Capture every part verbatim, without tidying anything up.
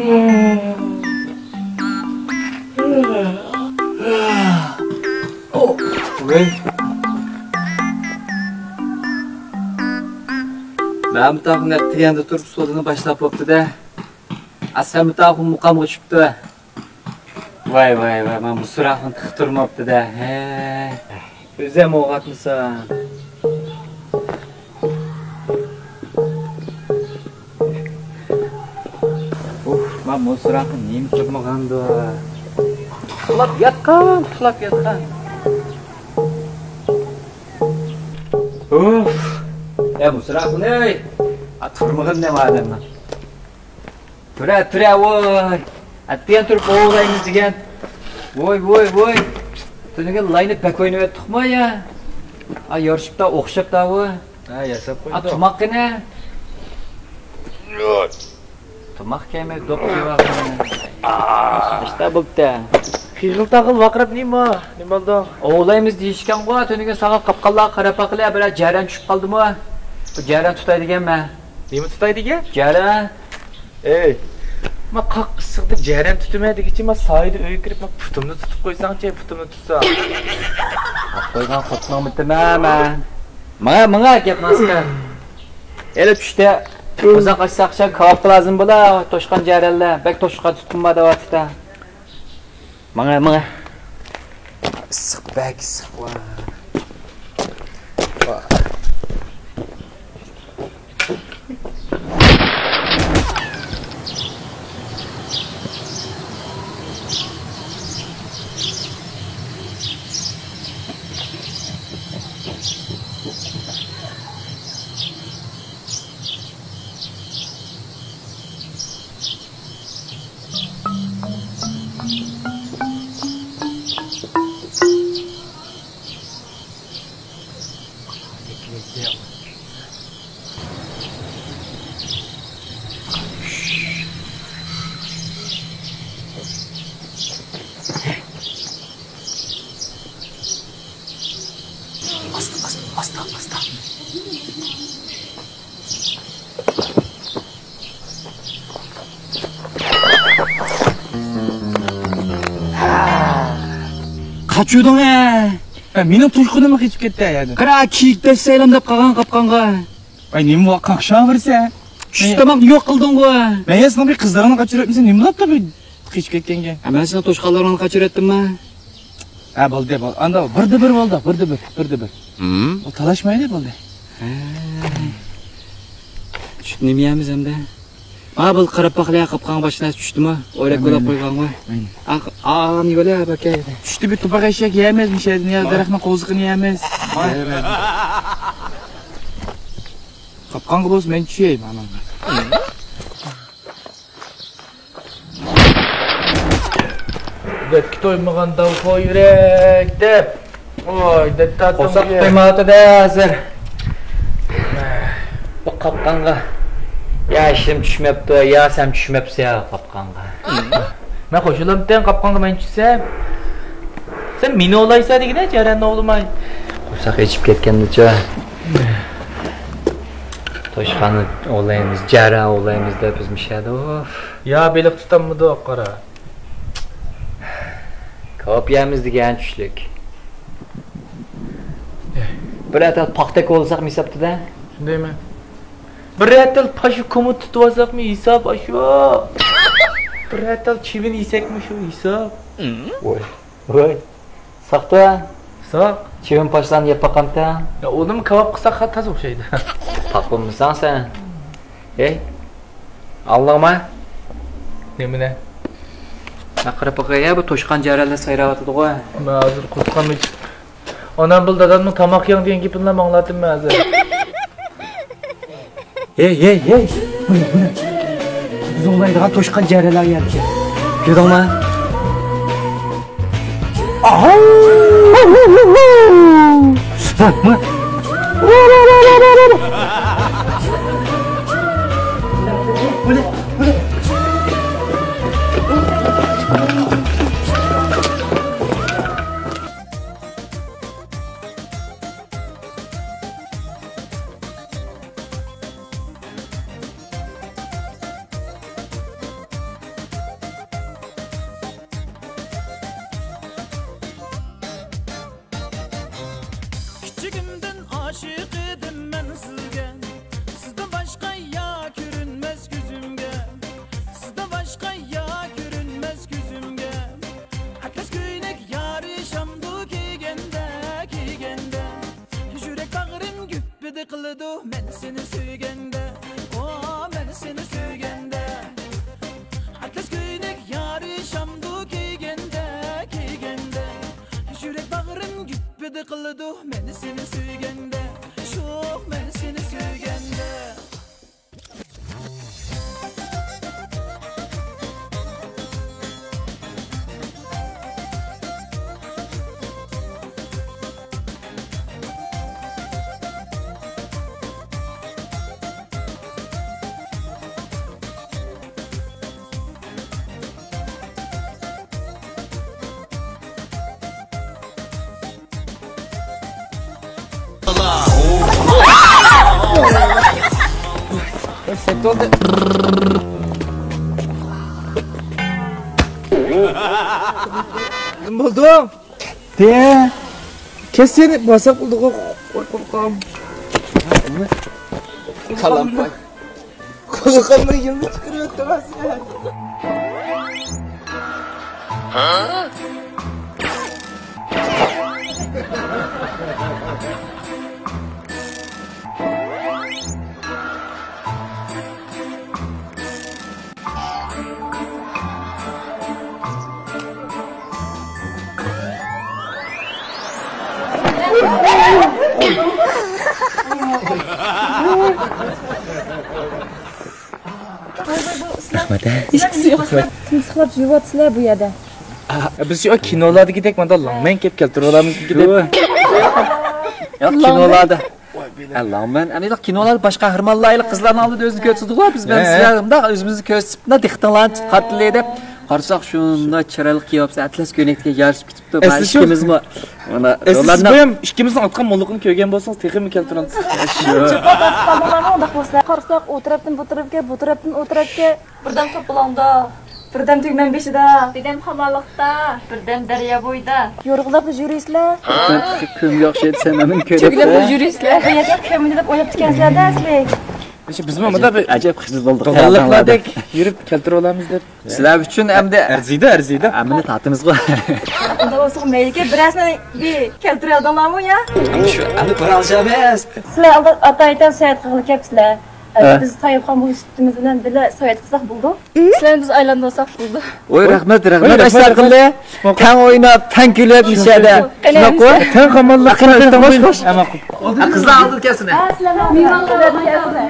ۋەي. مەمتاغۇ نەق دېگەندە تۇرۇپ سودىنى باشلاپ بوپتۇ-دە. ئا، سەمتاغۇ مۇقامغا چۈشۈپتۇ. ۋاي، ۋاي، ۋاي، مانا بۇ سوراقنى تېخى تۇرماپتۇ-دە. ھە. ئۆزەم ئوغاتمىسا. ئۇف، مانا بۇ سوراقنى نېمە تۇرمىغاندۇ؟ ئۇخلاپ ياتقان، ئۇخلاپ ياتقان. ئۇف. يا بۇ سوراقنى، ئا، تۇرمىغىنى نېمە ئادەمنىڭ؟ تۇرە، تۇرە، ۋوي. ئەتىگەن تۇرۇپ ئوۋلايمىز دېگەن. ۋوي، ۋوي، ۋوي. تۈنۈگۈن لاينى بەك ئوينىۋەتتۇقمۇ يا؟ ئا، يارىشىپتا، ئوخشاپتا ۋوي. ھە، ياساپ ئا، قويدۇق. تۇماق قېنى؟ تۇماق كەيمەي دوپ كېۋاغىنى. ئىشتا بوپتە. خىغىل تاغىل ۋاقىراپ نېمە؟ نېمە بولدۇڭ؟ ئوۋلايمىز دېيىشكەنغۇ، تۈنۈگۈن ساڭا قاپقانلارغا قاراپ باقىلى، بىرەر جەرەن چۈشۈپ قالدىمۇ؟ بۇ جەرەن تۇتاي دېگەنمەن. نېمە تۇتاي دېگەن؟ جەرەن. ئەي، ما قاق ئىسسىقتا جەرەن تۇتىمەن دېگۈچە، ما سايىدا ئۆيگە كىرىپ، ما پۇتۇمنى تۇتۇپ قويساڭچى، پۇتۇمنى تۇتساڭ. ئاپ قويغان خوتۇنۇڭمۇ دېمە مەن. ماڭا، ماڭا گەپ ماسكا. ئېلى چۈشتە ئۇزاق ئاچساق، كاۋاپقا لازىم بولا، توشقان جەرەنلەر. بەك توشقان تۇتقۇم بار دەۋاتىدۇ. ماڭا، ماڭا. ئىسسىق، بەك ئىسسىق. ۋا. ۋا. ئاستا، ئاستا، ئاستا، ئاستا. قاچۇدۇڭ ھە؟ ھە، مېنىڭ توشقىنىممۇ قېچىپ كەتتى ھە يەردىن. قارا، كىيىك دەسسەيلام دەپ قالغان قاپقانغا. ۋاي، نېمە ۋاقىت قاقشاۋېرىسەن؟ چۈش تاماقنى يوق قىلدىڭغۇ. مەن يا سېنىڭ بىر قىزلىرىڭنى قاچۇرۇۋەتمىسەم، نېمە بولاپتۇ بۇ قېچىپ كەتكەنگە؟ ھە، مەن سېنىڭ توشقانلىرىڭنى قاچۇرۇۋەتتىممۇ؟ ھە، بولدى، بولدى. ئاندا بىردە بىر بولدى، بىردە بىر، بىردە بىر. ھىم؟ ئۇ تالاشمايلى، بولدى. ھە. چۈشتە نېمە يەيمىز ئەمدى؟ ھا، بولدى، قاراپ باقىلى، قاپقانغا باشقا نەرسە چۈشتىمۇ؟ ئويراپ ماينى، بولۇپ ماينى. قويغانغۇ. ماينى. ئا، ئا، نېمە بولۇپ كەتتى؟ چۈشتە بىر تۇپراق ئەشەك يەيمىز، مۇشۇ يەردىن يا ماي. دەرەخنىڭ قوۋزىقىنى يەيمىز. ماي. قاپقانغا بولسا مەن چۈشەي، مانا. دەتكە تويمىغان داۋخو يۈرەك دەپ. ۋاي، دەت تارتىڭ قورساق بۇ يەر. تويمايۋاتىدۇ ھازىر. بۇ قاپقانغا يا ئىشىم چۈشمەپتۇ، يا سەن چۈشمەپسەن يا قاپقانغا. مەن قوشۇلامتىم قاپقانغا مەن چۈشسەم. سەن مېنى ئولايسەن دېگىنە، جەرەننى ئوۋلىماي. قورساق ئېچىپ كەتكەندىچۇ. توشقان ئوۋلايمىز، جەرەن ئوۋلايمىز دەپ بىز مىشەدۇ. يا بېلىق تۇتالمىدۇق، قارا. كاۋاپ يەيمىز دېگەن چۈشلۈك. بىر ئەتە پاختەك بولساقمۇ ھېسابتا-دە. شۇندايمۇ؟ بىر ئەتە پاشا كومۇت تۇتۇۋالساقمۇ ھېساب ئاشۇ. بىر ئەتە چىۋىن يېسەكمۇ شۇ ھېساب. ۋاي، ۋاي. ساقتا. ساق. چىۋىن پاشلارنى يەپ باقامتا؟ يا، ئۇنىمۇ كاۋاپ قىلساق خا-، تازا ئوخشايدۇ. پاق بولمىساڭ سەن. ھەي، ئاڭلاڭما؟ نېمىنى؟ مانا قاراپ باقاي، يا، بۇ توشقان جەرەنلەر سايراۋاتىدىغۇ. مەن ھازىر قورسىقىم ئېچىپ، ئانام بىلەن دادامنىڭ تاماق يەڭ دېگەن گېپىنىلا ئاڭلاتتىم مەن ھازىر. ھەي، ھەي، ھەي! بىز ئوۋلايدىغان توشقان جەرەنلەر يەركەن. كۆردۈڭمۇ؟ سېنى سۆيگەندە، ئو، مەن سېنى سۆيگەندە، ئەتلەس كۆينەك يارىشامدۇ كىيگەندە، كىيگەندە، يۈرەك باغرىم گۈپپىدە قىلىدۇ، مەن سېنى سۆيگەندە، شوخ، مەن سېنى سۆيگەندە. نېمە بولدۇڭ؟ دە. كەسسەن باساق بولدىغۇ، قورقۇپ قالدىم. قالامپاي. قورقۇپ قالماي يىلنى چىقىرىۋەتتىڭ سەن. رەھمەت. تۇمسۇقلاپ يۇۋاتسىلەر بۇ يەردە. بىز شۇ كىنولاردىكىدەك مانا لەڭمەن كەپ كەلتۈرۈۋالامىز دەپ. ياق، كىنولاردا. ھە، لەڭمەن. ئەمدى كىنولاردا باش قەھرىمانلار قىزلارنىڭ ئالدىدا ئۆزىنى كۆرسىتىدىغۇ، بىز بىلەن ھە، سىلەر مۇنداق ئۆزىمىزنى كۆرسىتىپ، مۇنداق دىققىتىڭلارنى قارىتىلى دەپ. قارىساق، شۇنداق چىرايلىق كىيىۋاپسەن، ئەتلەس كۆينەككە يارىشىپ كېتىپتۇ. ئەسلى شۇ. ئىككىمىزمۇ مانا ئەسلى سىز بۇ ھەم ئىككىمىزنىڭ ئاتقان موللىقىنى كۆرگەن بولسىڭىز، تېخىمۇ كەلتۈرەمسىز. چوپان تارتىپ قالدىڭلارمۇ ئۇنداق بولسا؟ قارىساق، ئۇ تەرەپتىن بۇ تەرەپكە، بۇ تەرەپتىن ئۇ تەرەپكە. بىردەم توپىلاڭدا، بىردەم تۈگمەن بېشىدا، بىردەم خامانلىقتا، بىردەم دەريا بويىدا. يورغىلاپلا يۈرىسىلەر. كۆمگە ئوخشايدۇ، سەن مېنى كۆرۈپ. چۆگىلەپلا يۈرىسىلەر. بۇ يەردە كۆمىدى دەپ ئويلاپتىكەنسىلەر-دە ئەسلى. بىز مانا بىر ئەجەب خىجىل بولدۇق. دوغانلىقلاردەك يۈرۈپ كەلتۈرۈۋالامىز دەپ. سىلەر ئۈچۈن ئەمدى ئەرزىيدۇ، ئەرزىيدۇ. ھەممىنى تارتىمىزغۇ. ئۇنداق بولسا مەيلىكى بىر ئەسنى بىر كەلتۈرۈۋالدىڭلارمۇ يا؟ شۇ ئەمدى بىر ئالىشامىز. سىلەر ئاتا ئايتەن ساياھەت قىلغىلى كەپسىلەر. ھە. بىز ساياپخان بولۇش سۈپىتىمىز بىلەن بىللە ساياھەت قىلساق بولىدۇ. سىلەرنى بىز ئايلاندۇرساق بولىدۇ. ۋاي، رەھمەت، رەھمەت، ئەشتاقىللى. تەڭ ئويناپ، تەڭ كۈلۈپ، مۇشەدە. قېنى، شۇنداققۇ؟ تەڭ خامانلىقتا، تەڭ خوش، خوش. قىزلار ئالدىن كەلسىنە. ھە، سىلەرنىڭ مېھمانلار ئالدىن كەلسىنە.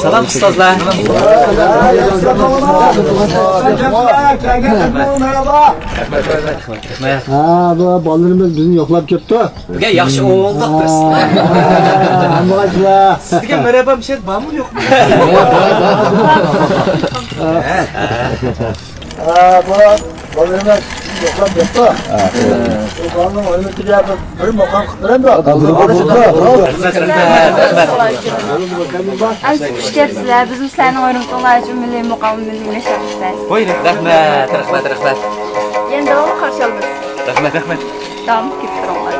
سالام ئۇستازلار. ھە، بۇ بالىلىرىمىز بىزنى يوقلاپ كەپتۇ. بۈگۈن ياخشى ئوڭۇلدۇق بىز. ھە، سىزگە مەرھەبا مىشەت بارمۇ يوقمۇ؟ ھە، بۇ بالىلىرىمىز يوقلاپ كەپتۇ. بۇ بالىنىڭ ھۆرمىتىگە بىر، بىر مۇقام قىلىپ بېرەمدۇ؟ ئەمدى خۇش كەپسىلەر، بىزمۇ سىلەرنىڭ ھۆرمىتىڭلار ئۈچۈن مىللىي مۇقام، مىللىي مەشرەپتە. رەھمەت، رەھمەت، رەھمەت. يەنە داۋاملىق قارشى ئالىمىز. رەھمەت، رەھمەت. داۋاملىق كېلىپ تۇرۇڭلار.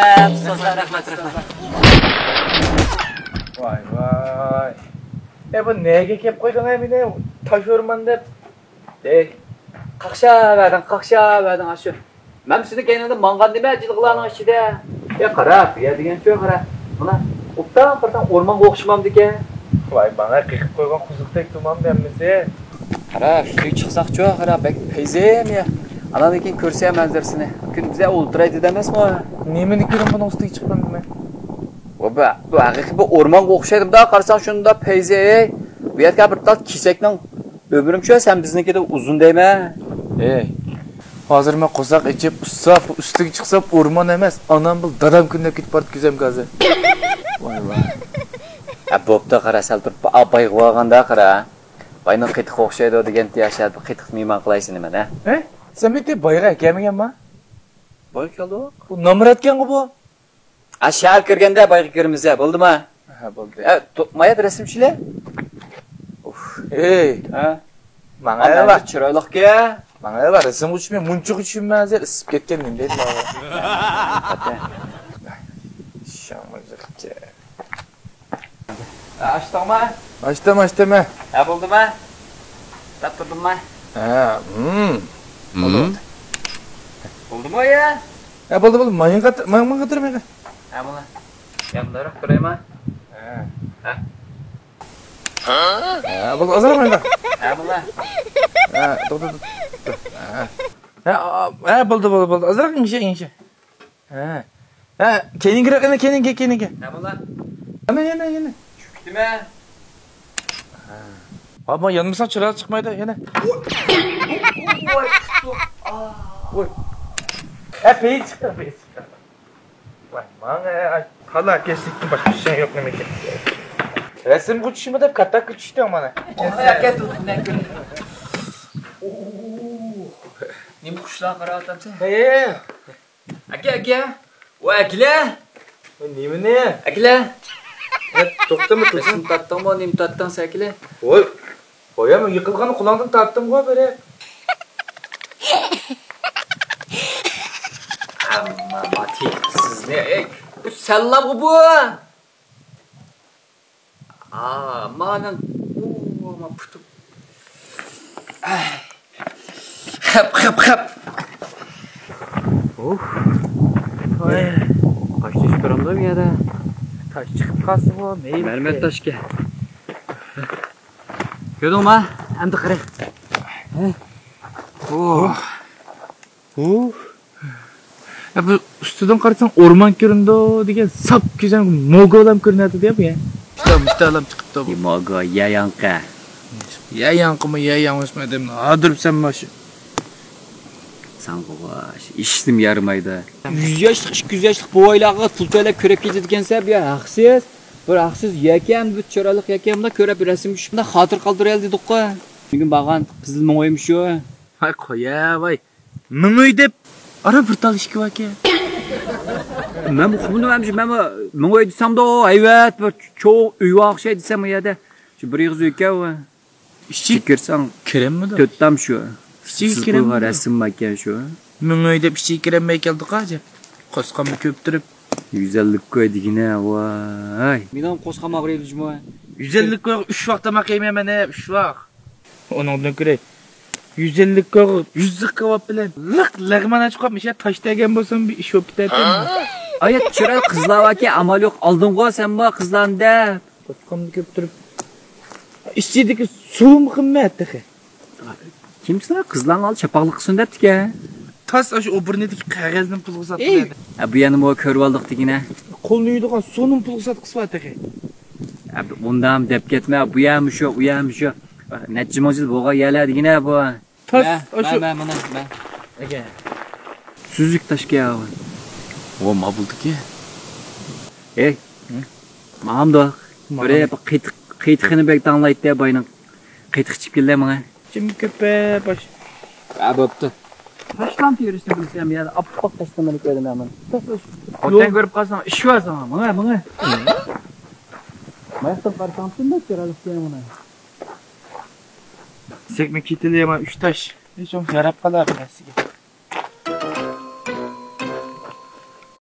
رەھمەت، ئۇستازلار، رەھمەت، رەھمەت. ۋاي، ۋاي. ئەي، بۇ نەگە كەپ قويدۇڭ، ئەي، مېنى تاش ئورمان دەپ؟ ئەي، قاقشاۋەردىڭ، قاقشاۋەردىڭ، ئاشۇ. مەن سېنىڭ كەينىڭدە ماڭغان نېمە جىلغىلارنىڭ ئىچىدە؟ ئەي، قارا، بۇ يەر دېگەنچۇ، قارا. مانا، ئوبدان قارىساڭ ئورمانغا ئوخشىمامدىكەن؟ ۋاي، ماڭا قېقىپ قويغان قوزۇقتەك تۇرمامدۇ ھەممىسى؟ قارا، ئۈستىگە چىقساقچۇ، قارا، بەك پەيزىم يا. ئاناندىن كېيىن كۆرسە مەنزىرىسىنى. كۈندۈزى ئولتۇراي دېدى ئەمەسمۇ؟ نېمىنى كۆرۈم بۇنىڭ ئۈستىگە چىققان دېمەي؟ بۇ، بۇ، بۇ ھەقىقىي بىر ئورمانغا ئوخشايدۇ، مۇنداق قارىساڭ شۇنداق پەيزى، ھەي. بۇ يەردە بىر تال كېسەكنىڭ ئۆمرىمۇ شۇ، سەن بىزنىڭكىدىن ئۇزۇن دەيمەن. ھەي، ھازىر مەن قورساق ئېچىپ ئۇسساپ، ئۈستىگە چىقسام ئورمان ئەمەس، ئانام بىلەن دادام كۈنلەپ كېتىپ بارىدۇ كۆزۈمگە ھازىر. ۋاي، ۋاي. ھە، بوپتۇ، قارا، سەل تۇرۇپ، ئا، بايغا بارغاندا قارا. باينىڭ قېتىقى ئوخشايدۇ دېگەنتى، يا شەھەر بىر قېتىق مېھمان قىلاي سېنى مەن، ھە؟ ھە؟ سەن بۇ يەردە بايغا ئەكەلمىگەنما؟ بايغا كەلدۇق. بۇ نامراتكەنغۇ بۇ. ئا، شەھەر كىرگەندە بايغا كىرىمىز، ھە، بولدىما؟ ھە، بولدى. ھە، تو-، مايا رەسىم چىلە. ئۇف. ئەي. ھە؟ ماڭا ئەۋا. چىرايلىقكەن. ماڭا ئەۋا، رەسىمگە چۈشمەي، مۇنچىغا چۈشۈممەن ھازىر، ئىسسىپ كەتكەن نېمە دەيدۇ ماڭا. شاڭمىزىقچە. ھە، ئاچتىڭمۇ؟ ئاچتىم، ئاچتىم، ھە. ھە، بولدىما؟ تارتتۇردۇمما؟ ھە، ھىم. بولدى، بولدى. بولدىمۇ، يا؟ ھە، بولدى، بولدى. مايىڭغا، مايىڭغا، مايىڭغا. ھە، مانا. ياندىراق كۆرەيما؟ ھە. ھە. ھە، بولدى، ئازراق مايىڭغا. ھە، مانا. ھە، توختا، توختا. ھە. ھە، ئا، ھە، بولدى، بولدى، بولدى. ئازراق يېڭىشە، يېڭىشە. ھە. ھە، كەينىگىرەك، ئەنە كەينىگە، كەينىگە. نە بولا؟ ئەنە، يەنە، يەنە. چۈشۈپ كېتىمەن. ھە. ئاما يانمىساڭ چىراغ چىقمايدۇ، يەنە. ۋوي. ۋوي. ۋوي. ھە، پېيى چىقتى، پېيى چىقتى. ۋاي، ماڭا، ئاي، پالاكەشلىكتىن باشقا ئىشىڭ يوق نېمىكىن؟ رەسىمگە چۈشىمۇ دەپ كاتاككا چۈشتۈڭ مانا. نېمە خۇشلار قاراۋاتامسەن؟ ھەي. ئاكا، ئاكا. ۋاي، ئەكىلە. ۋاي، نېمىنى؟ ئەكىلە. ھە، توختىما، توختىما. نېمە تارتتىڭمۇ، نېمە تارتتىڭ سەن ئەكىلە؟ ۋاي. ۋاي، مەن يىقىلغاندا قولۇڭدىن تارتتىمغۇ بىرى. ئەمما ماتى سىزنى، ئەي، بۇ سەنلامغۇ بۇ؟ ئا، مانىڭ، ئۇ، ما پۇتۇم. ئەي. خەپ، خەپ، خەپ. ئۇھ. ۋاي. تاش چۈشۈپ تۇرامدۇ بۇ يەردە؟ تاش چىقىپ قالسىمۇ، مەيلى. مەرمەر تاشكەن. كۆردۈڭما؟ ئەمدى قارا. ھە؟ ئۇھ. ئۇھ. يا، بۇ ئۈستىدىن قارىساڭ ئورمان كۆرۈنىدۇ دېگەن ساپ كۆزەڭ موگولام كۆرۈنەتتى دە بۇ يا. مۇشتا، مۇشتالام چىقىپتۇ بۇ. موگو، يا ياڭقا. يا ياڭقىمۇ، يا ياڭ ئۆسمە دەمدە. ھادۇر سەن ماشۇ. ساڭغۇ باش، ئىشلىم يارىمايدۇ. يۈز ياشلىق، ئىككى يۈز ياشلىق بوۋايلارغا پۇل تۆلەپ كۆرۈپ كېتىدىكەنسەن بۇ يا، ھەقسىز. بىر ھەقسىز يەكەن، بىر چىرايلىق يەكەن، بۇنداق كۆرۈپ بىر رەسىم چۈشۈپ، بۇنداق خاتىرە قالدۇرۇۋالدى دېدۇققۇ. بۈگۈن بارغان قىزىل مېڭىۋايمۇ شۇ. ھاي، قوياۋاي. مېڭىۋاي دەپ، ئارا بىر تال ئىشىك باركەن. مەنمۇ ئۇقمىدىم، مەنمۇ مېڭىۋاي دېسەمدۇ، ھەيۋەت، بىر چوڭ ئۆي بار ئوخشايدۇ دېسەم، ئۇ يەردە. شۇ بىر ئېغىز ئۆيكەن ئۇ. ئىچىگە كىرسەڭ، كىرەممىدۇ؟ تۆت تام شۇ. ئىچىگە سىز قويغان كىرەممىدۇ؟ رەسىم باركەن شۇ. مېڭىۋاي دەپ ئىچىگە كىرەلمەي كەلدۇق ھازىر. قورسىقىمنى كۆپتۈرۈپ. يۈز ئەللىك كوي دېگىنە، ۋاي. مېنىڭ قورسىقىم ئاغرىيدۇ جۇمۇ. يۈز ئەللىك كويغا ئۈچ ۋاق تاماق يەيمەن مەن، ئۈچ ۋاق. ئۇنىڭدىن كۆرە يۈز ئەللىك كويغا يۈز لىق كاۋاپ بىلەن لىق لەغمەن ئاچقان مىشە تاش دەگەن بولسام بىر ئىش بولۇپ كېتەتتى. ئايەت چىراي قىزلار باركەن، ئامال يوق، ئالدىڭغۇ سەنمۇ قىزلارنى دەپ. قورسىقىمنى كۆپتۈرۈپ. ئىچىدىكى سۇمۇ قىممەت تېخى. كىمسىلەر قىزلارنىڭ ئالدىدا چاپاقلىق قىلسۇن دەپتىكەن. تاس ئاشۇ ئوبورنىدىكى قەغەزنى پۇلغا ساتقىلى. ھە، بۇ يەرنىمۇ كۆرۈۋالدۇق دېگىنە. قولنى يۇيىدىغان سۇنىمۇ پۇلغا ساتقۇسى بار تېخى. ھە، ئۇنداقمۇ دەپ كەتمە، بۇ يەرمۇ شۇ، ئۇ يەرمۇ شۇ. نەچچە مىڭ يىل بولغان يەرلەر دېگىنە بۇ. تاس مە، ئاشۇ. مە، مە، مانا، مە. ئەگە. سۈزۈك تاشكەن. ۋو، ما بولدىكى. ئەي. ھە؟ ماڭامدۇ. ماڭام. بىرى قېتىق، قېتىقىنى بەك داڭلايتتى باينىڭ. قېتىق ئىچىپ كېلە ماڭا. جىم كۆپە باش. ھە، بوپتۇ. تاشلام تېرىشنى بىلسەم يا، ئاپئاق تاشلامنى كۆردۈم مەن. تاش، تاش. خوتەن كۆرۈپ قالساڭ، ئىش بار ساڭا. ماڭا، ماڭا. ماياقتىن قارىساڭ، شۇنداق چىرايلىق سېنىڭ مانا. سەكمە كېتىلى يامان ئۈچ تاش. ھېچ بولمىسا ياراپ قالار بىر نەرسىگە.